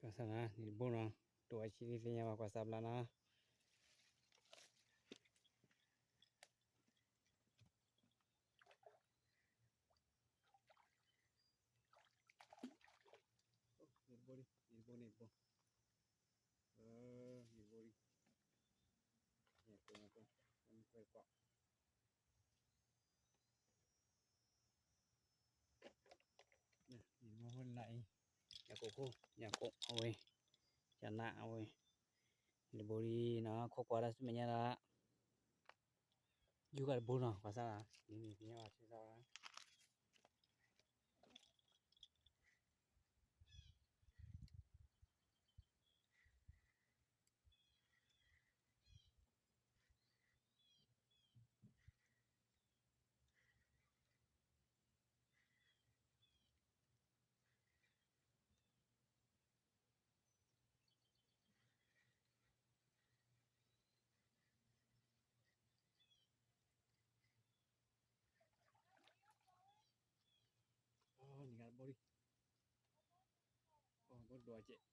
ကွၢ်စၢ်နၤ နံၤတဘိနီၤ, ဒိၣ်ဝဲဆံးန့ၣ်သ့ၣ်ညါဘၣ် ကွၢ်စၢ်ဘျါနီၤ. နံၤတဘိလံ နံၤတဘိ နံၤတဘိ, နံၤတဘိလံ, နံၤတဘိ, နံၤတဘိနံၤ, ယကိးခိၣ် ယကိးအဝဲ, ယနၢ်အဝဲ, နံၤတဘိလံနီၤ, ခိးကွၢ်တၢ်ဆူမဲာ်ညါဒီး ယူၤဂၤတဘိနီၤ, ကွၢ်စၢ်လီၤ, နံၤနံၤသ့ၣ်ညါဘၣ်ဆံးစၢ်လီၤ.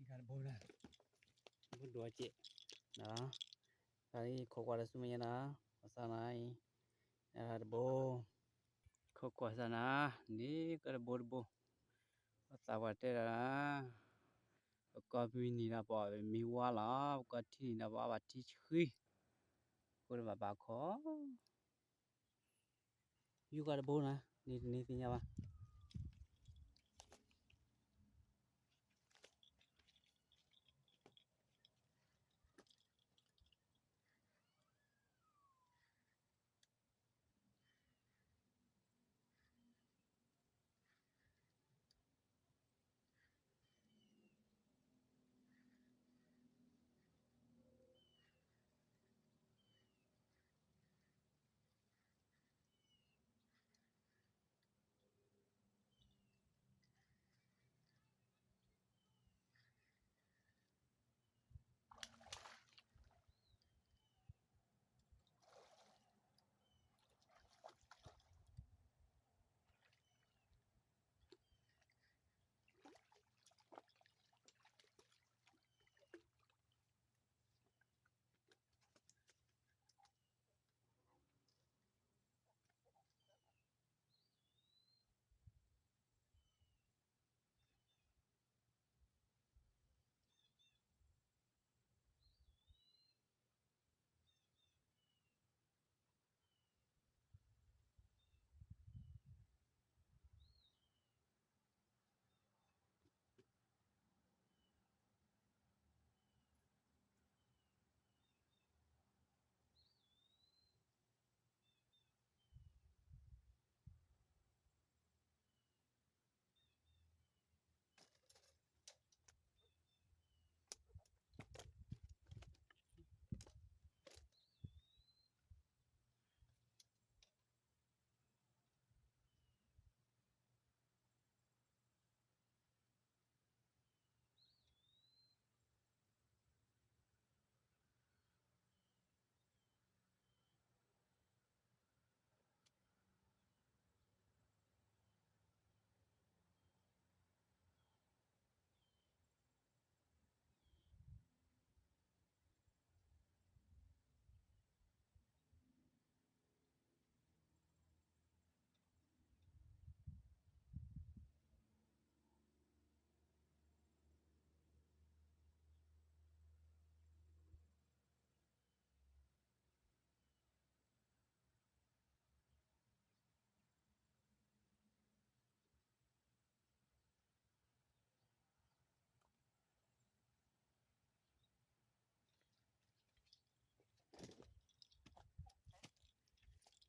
နံၤဂၤတဘိလံ, ဘိဒိၣ်စဲး.ဘိဒိၣ်စဲး, ခိးကွၢ်တၢ်ဆူမဲာ်ညါနီၤ, ကွၢ်စၢ်နၤအံၤ, တဘိ, ခိးကွၢ်စၢ်နၤ, န့ၣ်ကတဘိတဘိ, ပသးပှၢ်တဲဒၣ်, ပကီၢ်ပမံၤနံၤဒီးပအီၣ်မ့ၤဝါလီၤ, ပကီၢ်ထံနံၤဒီးပအီၣ်ဘၣ်ထံဆှံ, ဃိတဘၣ်ဘၣ်ခီ ယူၤဂၤတဘိနီၤ, နံၤတနံၤသ့ၣ်ညါဘၣ်.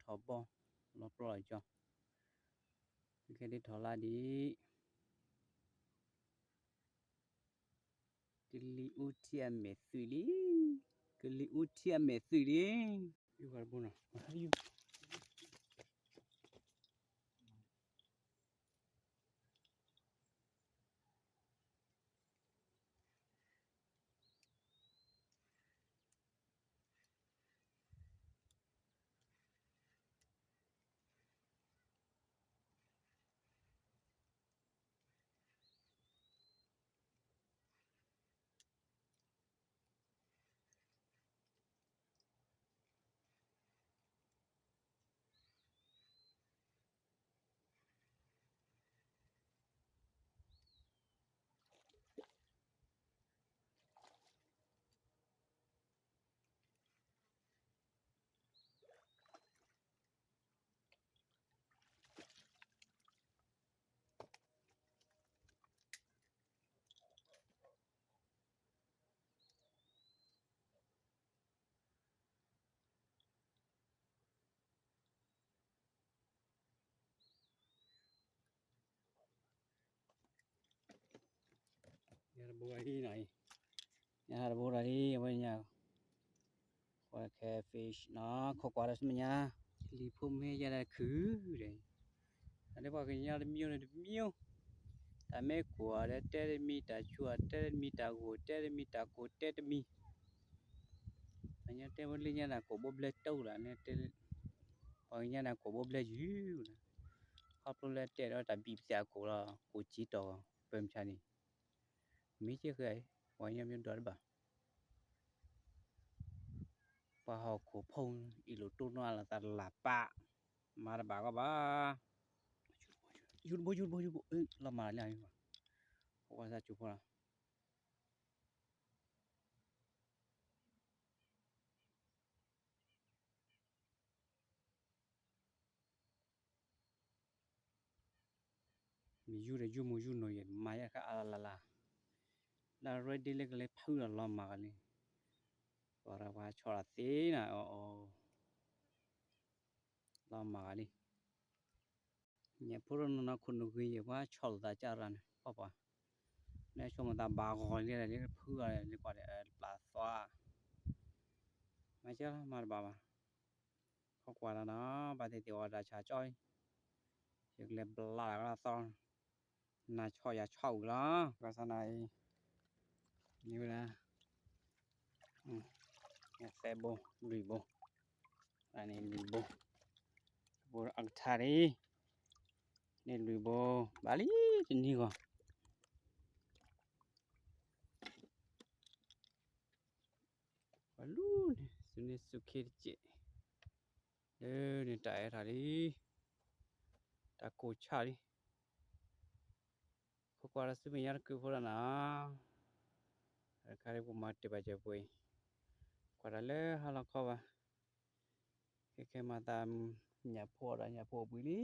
ပှၤထီၣ်ဘီ လီၤပျီလီၤကၠီ, ခဲဒ်ထီၣ်လါဒံး, ကလံၤအူထံအမဲာ်သွံၣ်လံ, ကလံၤအူထံအမဲာ်သွံၣ်လံ, ယုၢ်ဂၤတဘိနီၤ, ညါတဘိအံၤနီၤအံၤ, ညါတဘိဒီးလံ အဝဲညါ, ကွၢ် catfish နီၤ, ခိးကွၢ်ဒီးဆူမဲာ်ညါ, လံၤဖိမ့ၢ်ယဲဒၣ်ခုၣ်ဒီး, အဒဲပှၤကညီတမံၤန့ၣ်တမံၤ, တၢ်မ့ၢ်ကိၢ်အီၤဒီးတဲတမံၤ, တၢ်ဆူၣ်အီၤတဲတမံၤ, တၢ်ဂိၢ်တဲတမံၤတၢ်ကိၢ်တဲတမံၤ, ပှၤကညီတဲဝဲလၢညါန့ၣ်ကိၢ်ဘိဘျဲတအိၣ်လီၤ, ပှၤကညီန့ၣ်ကိၢ်ဘိဘျဲယုၢ်လီၤ, ခီဖျိလၢတဲဒီးတၢ်ဘံၣ်ပစၢ်အကိၢ်လီၤ, ကိၢ်စ့တီၤပၢမုၢ်ဆါန့ၣ်, မ့ၢ်ကဲဃဲ, ပှၤကညီမ့ၢ်ဒိးတဘၣ် ပှၤဟီၣ်ခိၣ်ဖိ အ့ၣ်လိာ်တိၢ်နီၢ်လီၤသးတလးပၢ်, မၤတဘၣ်ကီဘၣ်, ယူၤတဘိ ယူၤတဘိ ယူၤတဘိ, လီၤမၢ်လၢ, ပဝဲသးစူၤဖိလီၤ, မ့ၢ်ယူၤဒီးယူၤမူယူၤနီၤယဲၢ် မၤယဲၢ်ခါအါလၢ်လၢ်လၢ်, လၢ ready လၢကလဲၤဖုဒီးလီၤမၢ်ကလံ, ပှၤရၤပှၤဆီၣ်လီၤသ့နီၤ, အီၣ်အီၣ် လီၤမၢ်ဂၤလံ, ညၣ်ဖိတနီၤနီၤခိၣ်နူာ်ဂ့ၤယဲၢ် ပှၤဆီၣ်လိာ်သးကၢ်ရၤန့ၣ် ပှၤပှၤ, လၢဆိကမိၣ်သးဘၣ်ဂီၤလံလၢဖုဂၤလံကွၢ်ဒီး ပျၢ်သွါ, မၤကၢ်လီၤမၤတဘၣ်ဘၣ်, ခိးကွၢ်ဒီးနီၤ ဘၣ်သ့ၣ်သ့ၣ်အီၣ်တၢ်ဆၣ်ကၠီလံ, ယကလဲၤဘျးလၢကလီသီ နၤဆီၣ်ယၤဆီၣ်ဝံၤလီၤ, ဘၣ်ဆၣ်နၤအံၤ, န့ၣ်ဝဲဒၣ်, သၢဘိ, လွံၢ်ဘိ, အန့ၣ်လွံၢ်ဘိ, ဘိအကထါလံ, န့ၣ်လွံၢ်ဘိ, ဘၣ်လံတနံၤဂီၢ် ပှၤလူန့ၣ် သုန့ၣ်သုခ့တစဲး, လၢန့ၣ်တၢ်အဲၣ်ထီၣ်လံ, တၢ်ကိၢ်ဆၣ်လံ, ခိးကွၢ်ဒီးသုမဲာ်ညါတကုးဖိလီၤနီၤ, တခါဒ်ပမၤတ့ၢ်ဘၣ်စၢၤပှ့ၤ, ကွၢ်တၢ်လၢဟါလီၤခီဘၣ်, ခဲခဲမၤသး, ညၣ်ဖိဒီးညၣ်ဖိအပှ့ၤလံ